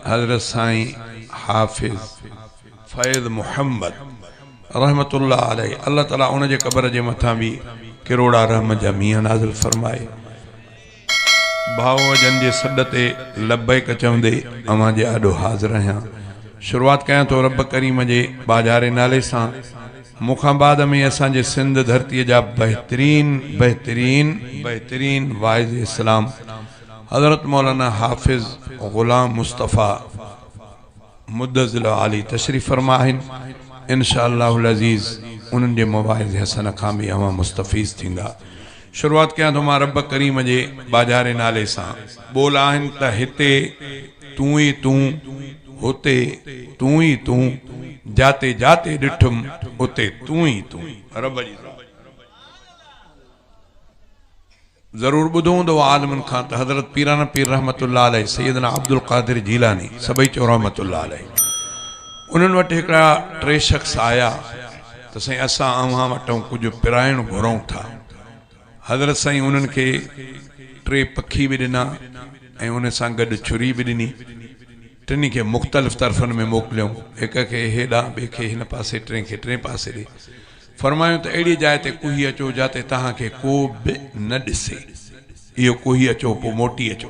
حضرت سائين حافظ فيض محمد رحمة الله عليه الله تعالي ان جي قبر جي مٿان به ڪروڙا رحمت جا مينهن نازل فرمائي. ڀاء جن جي سڏ تي لبيڪ چوندي اوهان جي آڏو حاضر آهيان. شروعات ڪيان ٿو رب ڪريم جي ٻاجهاري نالي سان. مون کان بعد ۾ اسان جي سنڌ ڌرتيء جا بهترين بهترين بهترين واعظ اسلام حضرت مولانا حافظ غلام مصطفيٰ مدظله العالي تشريف فرما آهن. ان شاء الله العزيز انهن جي مواعظ حسنه کان به اوهان مستفيض ٿيندا. شروعات ڪيان ٿو مان رب ڪريم جي ٻاجهاري نالي سان. ٻول آهن ته هتي تون ئي تون، هتي تون ئي تون، جاتي جاتي ڏٺم اتي تون ئي تون. رب جي ذات. ضرور ٻڌو هوندو عالمن کان ته حضرت پيران پير رحمة الله عليه سيدنا عبدالقادر جيلاني سڀئي چئو رحمة الله عليه انهن وٽ هڪڙا ٽي شخص آيا ته سائين اسان اوهان وٽئون ڪجهه پرائڻ گهرون ٿا. حضرت سائين انهن کي ٽي پکي به ڏنا ۽ ان سان گڏ ڇري به ڏني. ٽنهي کي مختلف طرفن ۾ موڪليائون، هڪ کي هيڏانهن، ٻئي کي هن پاسي، ٽئين کي ٽئين پاسي ڏي. فرمايائون ته اهڙيء جاء تي ڪهي اچو جاتي توهان کي ڪو به نه ڏسي. اهو ڪهي اچو پوء موٽي اچو.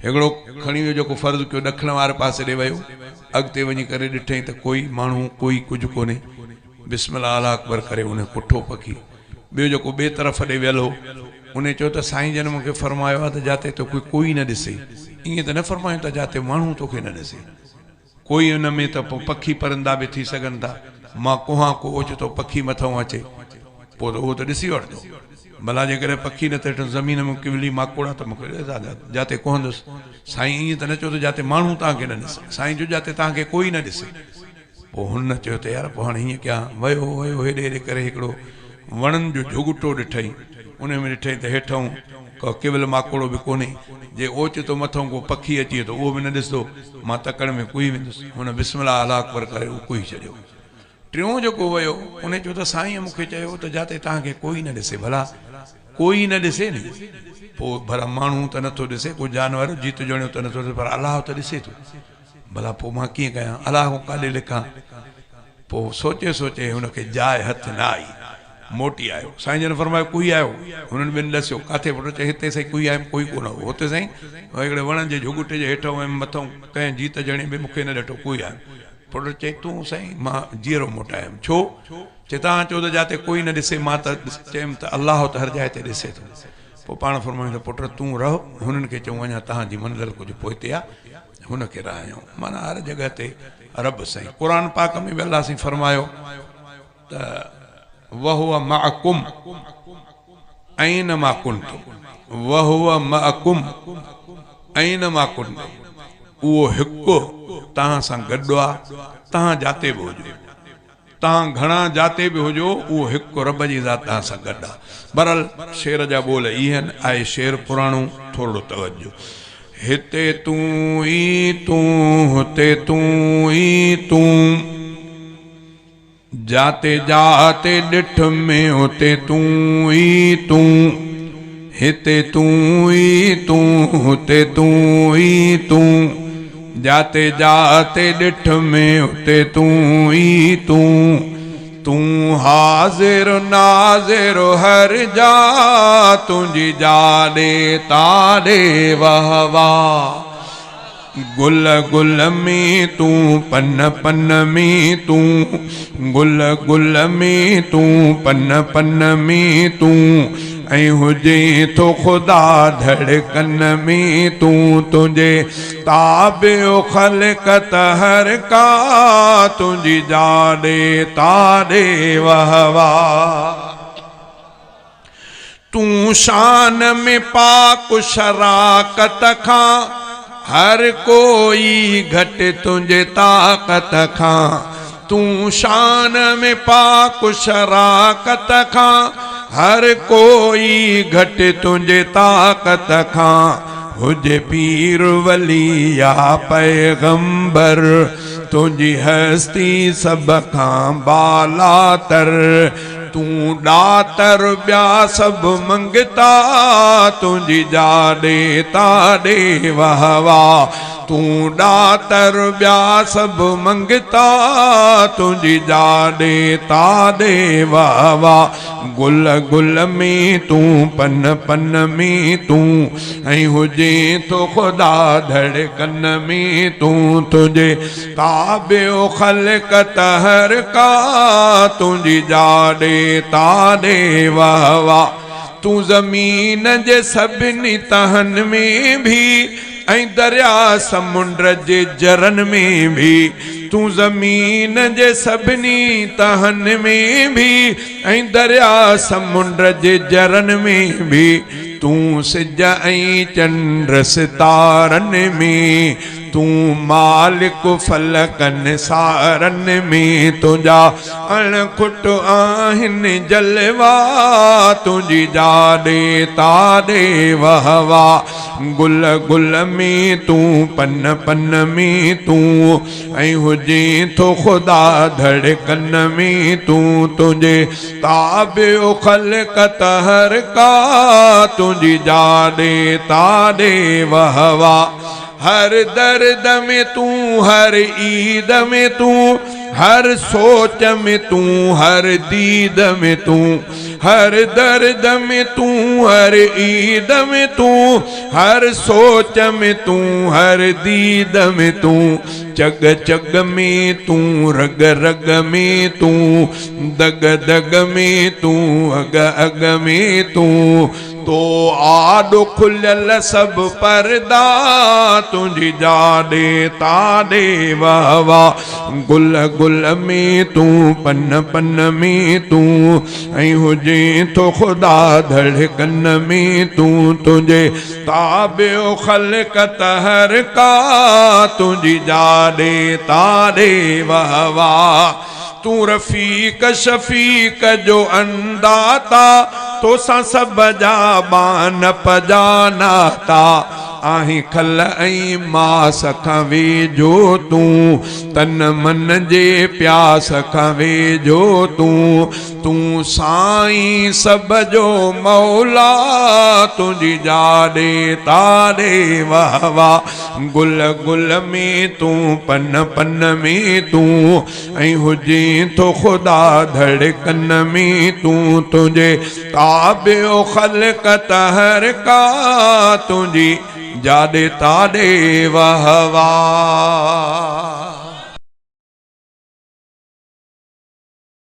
هڪڙو کڻي ويو جيڪو فرض ڪيو ڏکڻ واري پاسي ڏي ويو. اڳتي وڃي ڪري ڏٺائين ته ڪوئي ماڻهو ڪوئي ڪجهه ڪونهي. بسم الله الله اڪبر ڪري انهي ڪٺو پکي. ٻيو جيڪو ٻئي طرف ڏي ويل هو، انهي چيو ته سائين جن مون کي فرمايو آهي ته جاتي توکي ڪوئي نه ڏسي. ائين ته نه فرمايو ته جاتي ماڻهو توکي نه ڏسي. ڪوئي ان ۾ ته پوء پکي پرندا به ٿي سگهن ٿا. مان ڪوهان ڪو اوچتو پکي مٿئون اچي، پوء ته اهو ته ڏسي وٺندو. ڀلا جيڪڏهن پکي نه ته هيٺ زمين ۾ ڪولي ماڪوڙا ته مون کي ڏسندا، جاتي ڪوهندس. سائين ائين ته نه چيو ته جاتي ماڻهو توهان کي نه ڏسن. سائين چيو جاتي توهان کي ڪوئي نه ڏسي. پوء هن چيو ته يار پوء هاڻي هيئن ڪيان. ويو ويو هيڏي هيڏي ڪري هڪڙو وڻن جو جهڳٽو ڏٺائين. انهي ۾ ڏٺائين ته هيٺئون ڪو ڪيول ماڪوڙو به ڪونهي. جي اوچتو مٿئون ڪو پکي اچي ته اهو به نه ڏسندو. مان تڪڙ ۾ ڪهي ويندس. هن بسم الله الله اڪبر ڪري اهو ڪهي ڇڏيو. ٽيون جيڪو ويو، انهي چيو ته سائينء مون کي چيو ته جاتي توهان کي ڪوئي نه ڏسي. ڀلا ڪوئي نه ڏسي ني؟ پوء ڀلا ماڻهو ته نٿو ڏسي، ڪو جانور جيت جڻيو ته نٿو ڏسي پر الله ته ڏسي ٿو. ڀلا پوء مان ڪيئن ڪيان؟ الله کان ڪاڏي لڪان؟ پوء سوچي سوچي هن کي جاء هٿ نه آئي. موٽي آيو. سائين جن فرمايو، ڪوهي آيو؟ هنن ٻن ڏسيو، ڪاٿي پٽ؟ چي، هتي سائين ڪوهي آيم، ڪوئي ڪونه هو. هتي سائين هڪڙي وڻ جي جهڳٽي جي هيٺئون ۽ مٿئون ڪنهن جيت جڻي به مون کي نه ڏٺو، ڪوهي آيم. پٽ چي، تون سائين مان جيئرو موٽايم. ڇو؟ چي، توهان چئو ته جاتي ڪوئي نه ڏسي، مان ته چيم ته الله ته هر جاء تي ڏسي ٿو. پوء پاڻ فرمايائون ته پٽ تون رهه، هنن کي چئون اڃا توهان جي منزل ڪجهه پوئتي آ. هن کي رهايائون معنيٰ هر جڳهه تي رب سائين قرآن پاڪ ۾ به الله سائين فرمايو ته وهو معڪم اينما ڪنتم وهو معڪم اينما ڪنتم اهو هڪ توهان سان گڏ آ توهان جاتي به هجو توهان گهڻا جاتي به هجو اهو هڪ رب جي ذات توهان سان گڏ آ. بهرحال شعر جا ٻول اهي آهن، آهي شعر پراڻو، ٿورڙو توجه. هتي تون ئي تون، هتي تون ئي تون، جاتي جاتي ڏٺم اتي تون ئي تون، هتي تون ئي تون، هتي تون ئي تون. جاتي جاتي ڏٺم اتي تون ئي تون، تون حاضر ناظر هر جا، تنهنجي جاڏي تاڏي وهه وا. گل گل ۾ تون پن پن ۾ تون، گل گل ۾ تون پن پن ۾ تون، ۽ هجين ٿو خدا ڌڙڪن ۾ تون، تنهنجي تابع خلقت هر ڪا، تنهنجي جاڏي تاڏي وهه وا. تون شان ۾ پاڪ شراڪت کان، هر ڪوئي گهٽ تنهنجي طاقت کان. تون شان ۾ پاڪ شراڪت کان، هر ڪوئي گهٽ تنهنجي طاقت کان. هجي پير ولي يا پيغمبر، تنهنجي هستي سڀ کان بالاتر. تون ڏاتر ٻيا سڀ منگتا، تنهنجي جاڏي تاڏي وهه وا. تون ڏاتر ٻيا سڀ منگتا، تنهنجي جاڏي تاڏي واهه واهه. گل گل ۾ تون پن پن ۾ تون، ۽ هجين ٿو خدا ڌڙڪن ۾ تون، تنهنجي تابع خلقت هر ڪا، تنهنجي جاڏي تاڏي واهه واهه. تون زمين جي سڀني تهن ۾ ڀي، ۽ درياء سمنڊ جي جرن ۾ ڀي. تون زمين جي سڀني تهن ۾ ڀي، ۽ درياء سمنڊ جي جرن ۾ ڀي. تون سج ۽ چنڊ ستارن ۾، تون مالڪ فلڪن سارن ۾. تنهنجا اڻ کٽ آهن جلوا، تنهنجي جاڏي تاڏي وهه واهه. گل گل ۾ تون پن پن ۾ تون، ۽ هجين ٿو خدا ڌڙڪن ۾ تون، تنهنجي تابع خلقت هر ڪا، تنهنجي جاڏي تاڏي وهه واهه. هر درد ۾ تون هر عيد ۾ تون، هر سوچ ۾ تون هر ديد ۾ تون، هر درد ۾ تون هر عيد ۾ تون، هر سوچ ۾ تون هر ديد ۾ تون، چڳ چڳ ۾ تون رڳ رڳ ۾ تون، دڳ دڳ ۾ تون اڳ اڳ ۾ تون، تو آڏو کليل سڀ پردا، تنهنجي جاڏي تاڏي واهه واهه. گل گل ۾ تون پن پن ۾ تون، ۽ هجين ٿو خدا ڌڙڪن ۾ تون، تنهنجي تابع خلقت هر ڪا، تنهنجي جاڏي تاڏي واهه واهه. تون رفيق شفيق جو انداتا، توسان سڀ جا ٻانهپ جا ناتا. آهين کل ۽ ماس کان ويجهو تون، تن من جي پياس کان ويجهو تون. تون سائين سڀ جو مولا، تنهنجي جاڏي تاڏي واهه واهه. گل گل ۾ تون پن پن ۾ تون، ۽ هجين ٿو خدا ڌڙڪن ۾ تون، تنهنجي تابع خلقت هر ڪا، تنهنجي جاڏي تاڏي واهه واهه.